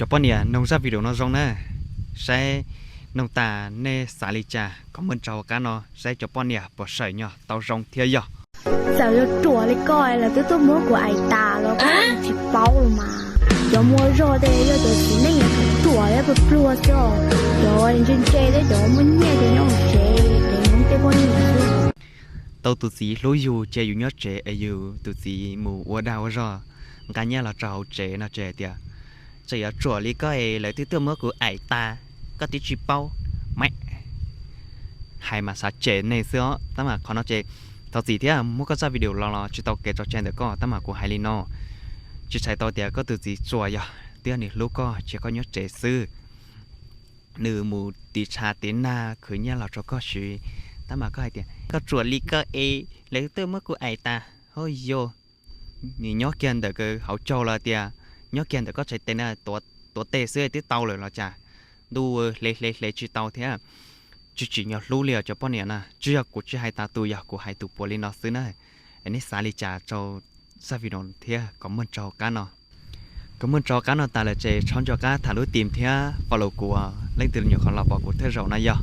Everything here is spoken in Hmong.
Cov poj niam, noog zaj video no zoo na, saib noog tas nej xav li cas comment rau hauv qab no saib cov poj niam puas sawm nyog tau zoo thiab yog. Txawm yuav ruam li koj lawv twb tuaj muab kuv aim tas los koj tsis paub los mas. Cov muaj zog tej yog cov txiv neej yuav ruam thiab pluag xwb os. Cov ntse ntse thiab cov muaj nyiaj ces nyob hauv tsev, dev Hmoob tej poj niam xwb. Tau tus txiv hlub yus ces yus nyob tsev es yus tus txiv mus ua dag ua zog nqa nyiaj los rau hauv tsev no ces hais tias, txawm yuav ruam li koj es lawv twb tuaj muab kuv aim tas, koj twb tsis paub. Maiv, hais mas xav cem neeg xwb os. Tab mas qhov no ces thov txim thiab, muab koj zaj video los los tsis tau kev tso tseg ntawm koj, tab mas kuv hais li no, tsis txhais tau tias koj tus txiv ruam, yog twb yog nws hlub koj ces koj nyob tsev xwb. Nws mus tiv tshav tiv nag khwv nyiaj los rau koj siv, tab mas koj hais tias koj ruam li koj es lawv twb tuaj muab kuv aim tas. Ho yog nws nyob kiag ntawm hauv caug los tias nyob kiag ntawm koj txhais tes na, tuav tes xwb twb tau lawm los cas? Ntuj, hle hle hle tsis tau thiab. Tsis tsim nyog hlub li os cov poj niam na, tsis yog kuv tsis hais tas tus, yog kuv hais tus puav li no xwb na. Nej xav li cas rau zaj video thiab comment rau hauv qab no. Comment rau hauv qab no tas lawm ces txhob ntso qab tham lub tim thiab follow kuv, leej twg nyuam qhuav los pom kuv thawj zaug no yog.